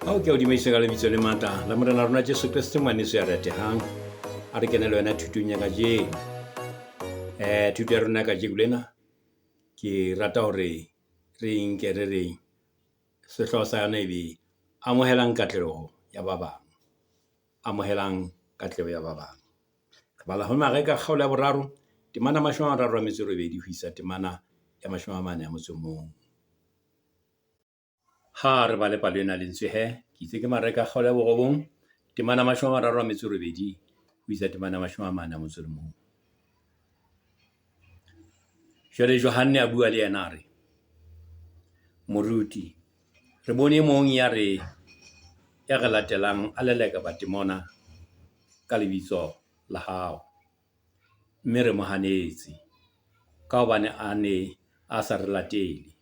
Ao ke o dumedise ka lebitso le matla la Morena rona Jesu Kreste ngwaneso ya ratehang. A re kene le wena thutong ya kajeno. Thuto ya rona ya kajeko lena ke rata hore re nke re re sehlooho sa yona e be amohelang katleho ya ba bang, amohelang katleho ya ba bang. Re bala ho Mareka kgaolo ya boraro temana 38 ho isa temana ya 41. Ha re bale palo ena lentswe he, ke itse ke Mareka kgaolo ya 9 temana 38 ho isa temana 41. Jwale Johanne a bua le yena a re, Moruti, re bone e mong ya re ya re latelang a leleka batemona ka lebitso la hao, mme re mo hanetse, ka hobane a ne a sa re latele.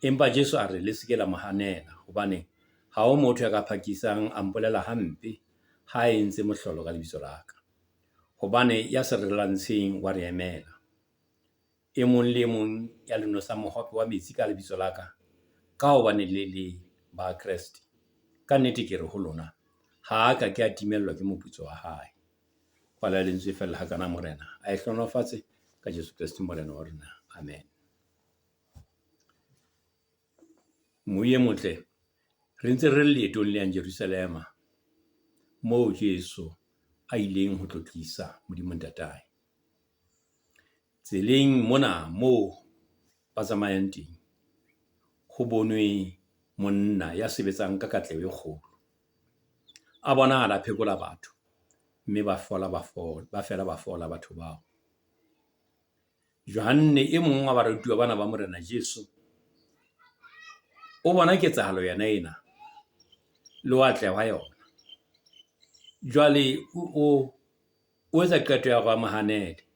Empa Jesu a re, Le se ke la mo hanela, hobane ha ho motho ya ka phakisang a mpolela hampe ha a entse mohlolo ka lebitso la ka. Hobane ya sa re lwantsheng wa re emela. E mong le e mong ya le nosang mohope wa metsi ka lebitso la ka, ka hobane le le ba Kreste, kannete ke re ho lona, ha a ka ke a timellwa ke moputso wa hae. Palo ya lentswe e fella hakana Morena a e hlohonolofatse ka Jesu Kreste Morena wa rona. Amen. Moyi e motle, re ntse re le leetong le yang Jerusalema, moo Jesu a ileng ho tlotlisa Modimo Ntatae. Tseleng mona moo ba tsamayang teng, ho bonwe monna ya sebetsang ka katleho e kgolo. A bonahala a phekola batho, mme ba fola ba fola, ba fela ba fola batho bao. Johanne e mong wa barutuwa bana ba Morena Jesu o bona ketsahalo yona ena le ho atleha hwa yona. Jwale o o etsa qeto ya hore a mo hanele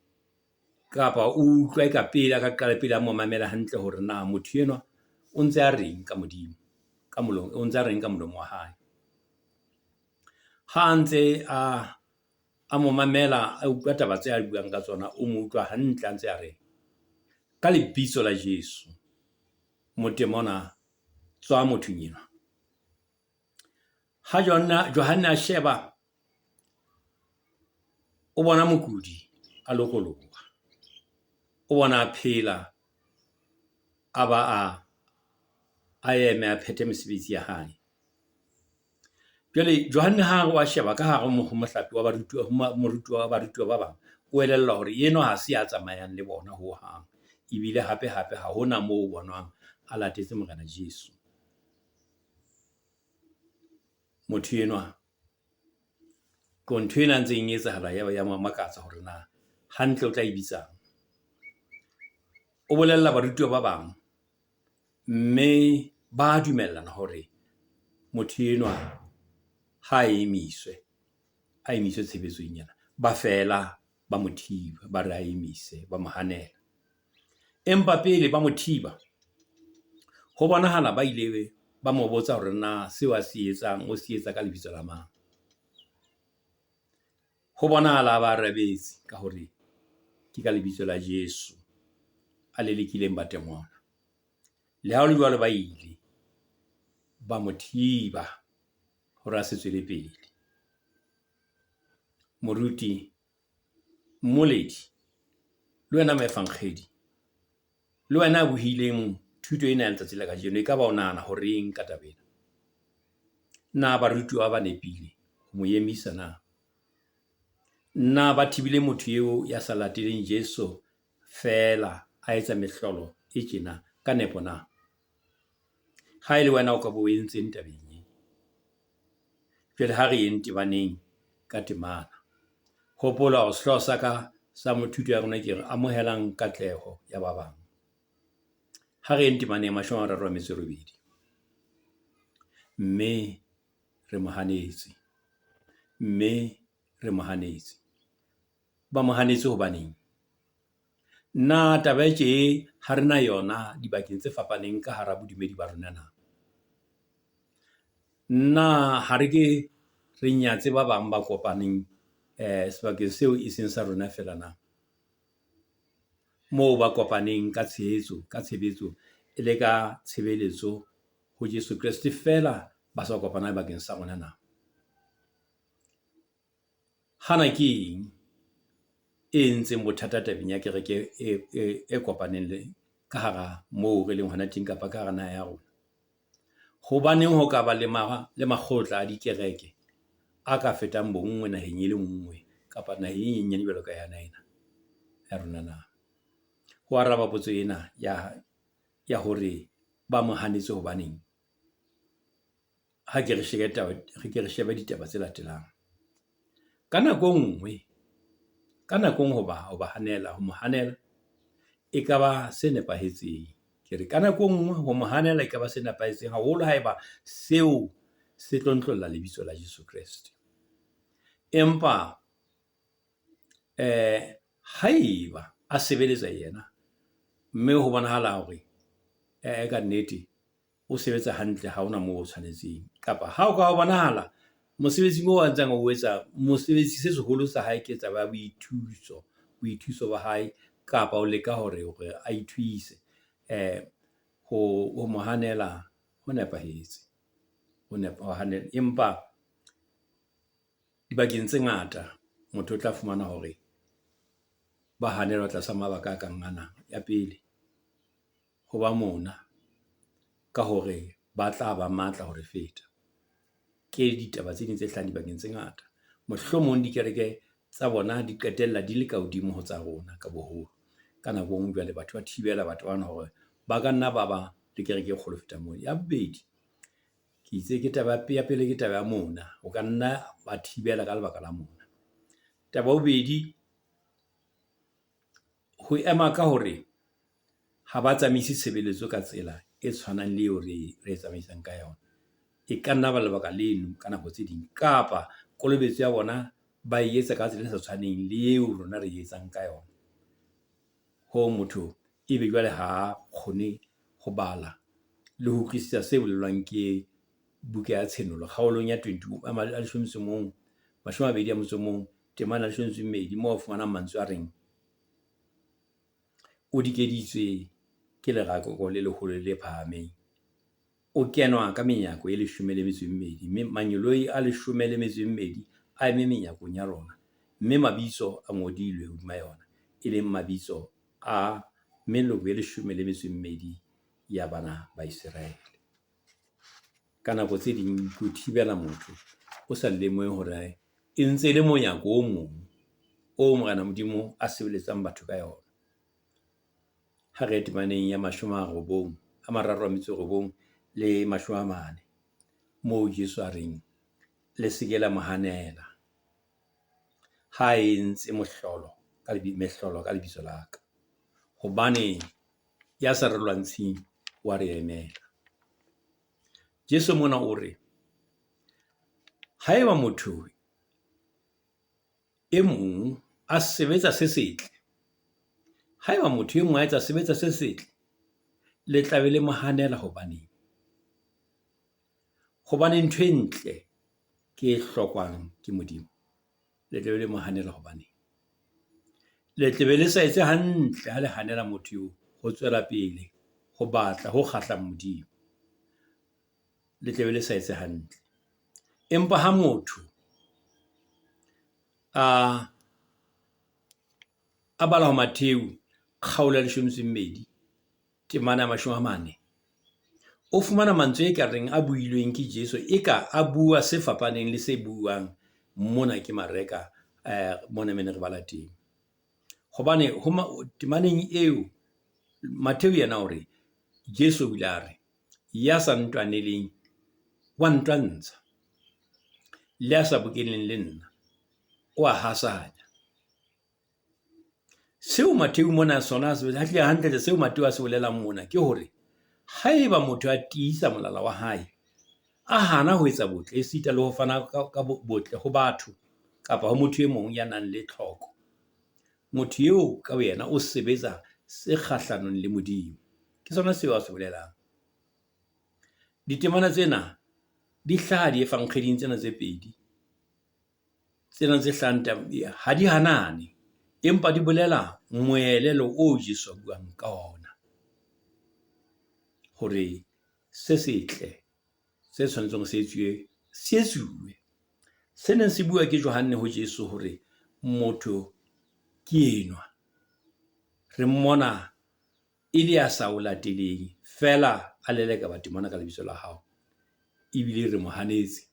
kapa o utlwa eka pele a ka qala pele a mo mamela hantle hore na motho enwa o ntse a reng ka Modimo, ka molomo, o ntse a reng ka molomo wa hae. Ha a ntse a a mo mamela, a utlwa taba tse a buang ka tsona, o mo utlwa hantle a ntse a re, ka lebitso la Jesu, motemona tswa mothong enwa. Ha Johanne a sheba, o bona mokudi a lokoloha, o bona a phela, a ba a a eme a phethe mesebetsi ya hae. Jwale Johanne ha a re wa sheba ka hare ho mohlape wa barutuwa, ho morutuwa wa barutuwa ba bang, o elellwa hore enwa ha se ya tsamayang le bona hohang. Ebile hape hape ha hona moo o bonwang a latetse Morena Jesu. Motho enwa, ko ntho ena ntseng e etsahala ya ba ya mo makatsa hore na hantle o tla e bitsang. O bolella barutuwa ba bang Mme ba dumellana hore motho enwa ha a emiswe, a emiswe tshebetsong ena. Ba fela ba mo thiba, ba re a emise, ba mo hanela. Empa pele ba mo thiba, ho bonahala ba ile ba mo botsa hore na seo a se etsang o se etsa ka lebitso la mang. Ho bonahala a ba arabetse ka hore ke ka lebitso la Jesu a lelekileng batemona. Le ha ho le jwalo, ba ile ba mo thiba hore a se tswele pele. Moruti, mmoledi, le wena moefankgedi, le wena a bohileng thuto ena ya letsatsi la kajeno, ekaba o nahana horeng ka taba ena? Na barutuwa ba nepile ho mo emisa na? Na ba thibile motho eo ya sa lateleng Jesu feela a etsa mehlolo e tjena ka nepo na? Ha e le wena o ka bo o entseng tabeng e? Jwale ha re yeng temaneng ka temana. Hopola hore sehlooho sa ka sa thuto ya rona ke re amohelang katleho ya ba bang. Ha re yeng temaneng 38. Mme re mo hanetse. Mme re mo hanetse. Ba mo hanetse hobaneng? Na taba e tje ha re na yona dibakeng tse fapaneng ka hara bodumedi ba rona na? Na ha re ke re nyatse ba bang ba kopaneng sebakeng seo e seng sa rona feela na? Moo ba kopaneng ka tshehetso, ka tshebetso e le ka tshebeletso ho Jesu Kreste feela ba sa kopana bakeng sa rona na? Hana ke eng e entseng bothata tabeng ya kereke e kopaneng le ka hara moo re leng hona teng kapa ka hara naha ya rona? Hobaneng ho ka ba le makgotla a dikereke a ka fetang bonngwe naheng e le nngwe kapa naheng e nyenyane jwalo ka yona ena ya rona na? Ho araba potso ena ya hore ba mo hanetse hobaneng? Ha ke re shebe taba, re ke re shebe ditaba tse latelang. Ka nako e nngwe, ka nako e nngwe hoba ho ba hanela, ho mo hanela e ka ba se nepahetseng. Ke re ka nako e nngwe ho mo hanela e ka ba se nepahetseng haholo haeba seo se tlontlolla lebitso la Jesu Kreste. Empa haeba a sebeletsa yena, mme ho bonahala hore ka nnete o sebetsa hantle, ha hona moo o tshwanetseng. Kapa ha o ka bonahala mosebetsing oo a ntseng o etsa, mosebetsi se seholo sa hae ke taba ya boithuso, boithuso ba hae kapa o leka hore a ithuise. Ho mo hanela ho nepahetse, ho empa dibakeng tse ngata motho o tla fumana hore ba hanelwa tlasa mabaka a kang ana. Ya pele, ho ba mona ka hore ba tla ba matla ho re feta. Ke ditaba tse ding tse hlahang dibakeng tse ngata. Mohlomong dikereke tsa bona di qetella di le ka hodimo ho tsa rona ka boholo. Ka nako e nngwe jwale batho ba thibela batho bana hore ba ka nna ba ba le kereke e kgolo ho feta moo. Ya bobedi, ke itse ke taba ya pele ke taba ya mona, o ka nna wa thibela ka lebaka la mona. Taba ya bobedi, ho ema ka hore ha ba tsamaise tshebeletso ka tsela e tshwanang le eo re e tsamaisang ka yona. E ka nna ba lebaka leno ka nako tse ding. Kapa kolobetso ya bona ba e etsa ka tsela e sa tshwaneng le eo rona re etsang ka yona. Hoo motho ebe jwale ha kgone ho bala le ho utlwisisa se bolelwang ke buka ya Tshenolo kgaolong ya 21, temana ya leshome le metso e mmedi moo o fumanang mantswe a reng, o dikeditswe ke lerako le leholo le phahameng. O kenwa ka menyako e leshome le metso e mmedi, mme mangeloi a leshome le metso e mmedi a eme menyakong ya rona, mme mabitso a ngodilwe hodima yona, e leng mabitso a meloko e leshome le metso e mmedi ya bana ba Iseraele. Ka nako tse ding ke ho thibela motho o sa lemohe hore e ntse e le monyako o mong o Morena Modimo a sebeletsang batho ka yona. Ha re ye temaneng ya mashome a robong, a mararo a metso e robong le mashome a mane, moo Jesu a reng, le se ke la mo hanela ha a entse mohlolo ka mehlolo ka lebitso la ka. Hobane ya sa re lwantsheng wa re emela. Jesu mona o re, haeba motho e mong a sebetsa se setle, haeba motho e mong a etsa sebetsa se setle, le tla be le mo hanela hobaneng? Hobane ntho e ntle ke e hlokwang ke Modimo. Le tla be le mo hanela hobaneng? Le tle be le sa etse hantle ha le hanela motho eo ho tswela pele ho batla ho kgahlang Modimo. Le tle be le sa etse hantle. Empa ha motho a bala ho Matheu kgaolo ya leshome metso e mmedi, temana ya mashome a mane, o fumana mantswe e ka reng a builweng ke Jesu, e ka a bua se fapaneng le se buang mona ke Mareka mona mene re bala teng. Hobane ho temaneng eo, Matheu yena o re, Jesu o ile a re, ya sa ntwaneleng wa ntwantsha, le ya sa bokeleng le nna o a hasanya. Seo Matheu mona sona se hantle hantle seo Matheu a se bolelang mona ke hore haeba motho a tiisa molala wa hae, a hana ho etsa botle esita le ho fana ka botle ho batho kapa ho motho e mong ya nang le tlhoko, motho eo ka boyena o sebetsa se kgahlanong le Modimo. Ke sona seo a se bolelang. Ditemana tsena di hlaha diefankgeding tsena tse pedi. Tsena tse hlahang ha di hanane, empa di bolela moelelo oo Jesu a buang ka ona. Hore se setle Se tshwanetseng se etsuwe, se etsuwe. Se neng se bua ke Johanne ho Jesu hore motho ke enwa, re mmona e le ya sa o lateleng, feela a leleka batemona ka lebitso la hao, ebile re mo hanetse.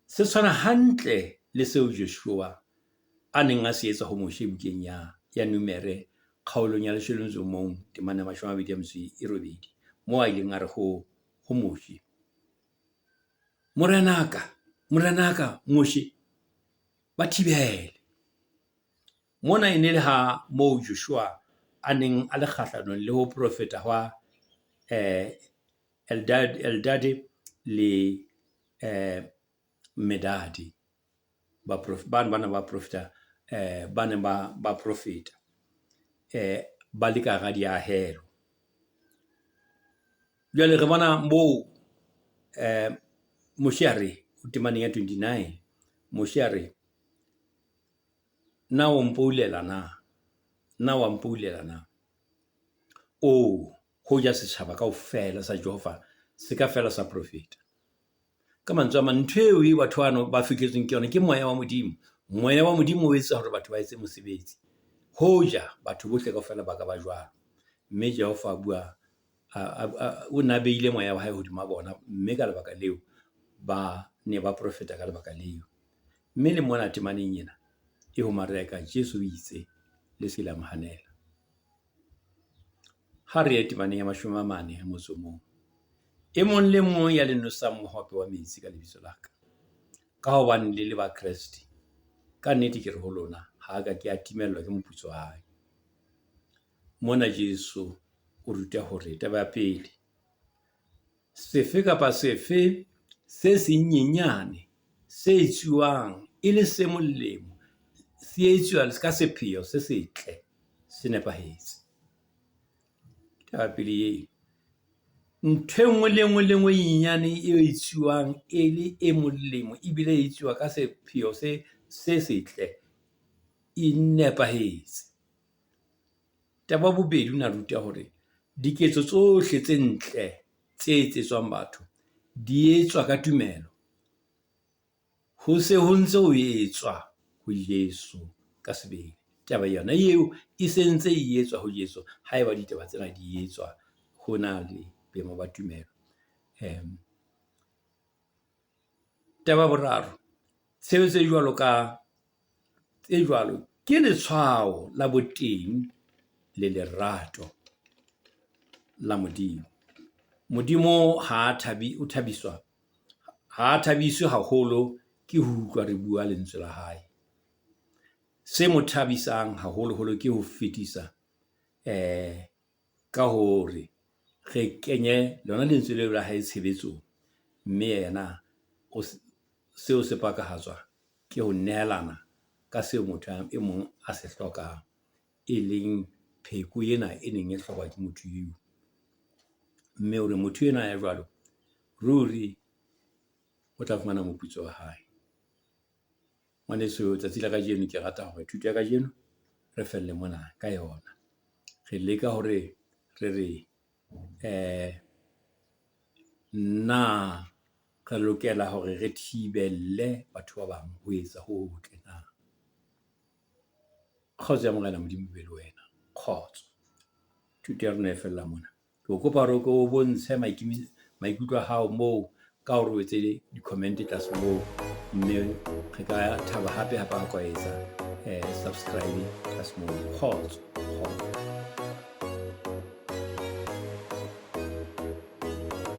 Se tshwana hantle le seo Joshua a neng a se etsa ho Moshe bukeng ya, ya Numere, kgaolong ya 11, temana ya 28, moo a ileng a re ho, ho Moshe, Morenaka, morenaka, Moshe, ba thibele. Mona e ne le ha moo Joshua a neng a le kgahlanong le ho profeta hwa Eldade le Medade. Bano ba ne ba profeta ba neng ba profeta ba le ka hara diahelo. Jwale re bona moo Moshe a re, temaneng ya 29, Moshe a re, Na o mpoulela na? Na wa mpoulela na? Oh, hoja setjhaba kaofela sa Jehova se ka fela sa profeta. Ka mantswe a mang, ntho eo e batho bano ba fihletsweng ke yona ke moya wa Modimo. Moya wa Modimo o etsa hore batho ba etse mosebetsi. Hoja batho bohle kaofela ba ka ba jwalo. Mme Jehova a bua, o ne a beile moya wa hae hodima bona, mme ka lebaka leo ba ne ba profeta ka lebaka leo. Mme le mona temaneng ena e ho Mareka, Jesu o itse, le se la mo hanela. Ha re ye temaneng ya 41. E mong le mong ya le nosang mohope wa metsi ka lebitso la ka, ka hobane le le ba Kreste, ka nnete ke re ho lona, ha a ka ke a timellwa ke moputso wa hae. Mona Jesu o ruta hore taba ya pele, sefe kapa sefe se senyenyane se etsuwang e le se molemo, se etsuwa ka sepheo se setle, se nepahetse. Taba pele eo. Ntho e nngwe le nngwe le nngwe e nyenyane e etsuwang e le e molemo ebile e etsuwa ka sepheo se se setle, e nepahetse. Taba ya bobedi, o ne a ruta hore diketso tsohle tse ntle tse etsetswang batho di etswa ka tumelo. Ho se ho ntse ho etswa ho Jesu ka sebele. Taba yona eo e se ntse e etswa ho Jesu haeba ditaba tsena di etswa ho na le boemo ba tumelo. Taba ya boraro, tshebetso e jwalo ka tse jwalo ke letshwao la boteng le lerato la Modimo. Modimo ha a thabi, o thabiswa ha a thabiswe haholo ke ho utlwa re bua lentswe la hae. Se mo thabisang haholoholo ke ho fetisa ka hore re kenye lona lentswe leo la hae tshebetsong, mme yena seo se pakahatswa ke ho nehelana ka seo motho e mong a se hlokang, e leng pheko ena e neng e hlokwa ke motho eo. Mme hore motho enwa ya jwalo, ruri o tla fumana moputso wa hae. Ngwaneso, tsatsi la kajeno ke rata hore thuto ya kajeno re felle mona ka yona. Re leka hore re re na re lokela hore re thibelle batho ba bang ho etsa ho hotle na? Kgotso ya Morena Modimo be le wena. Kgotso. Thuto ya rona e fella mona. Ke o kopa hore o ko bontshe maikutlo a hao moo ka hore o etse di-comment tlase moo, mme re ka thaba hape hape ha ka etsa subscribe tlase moo. Kgotso.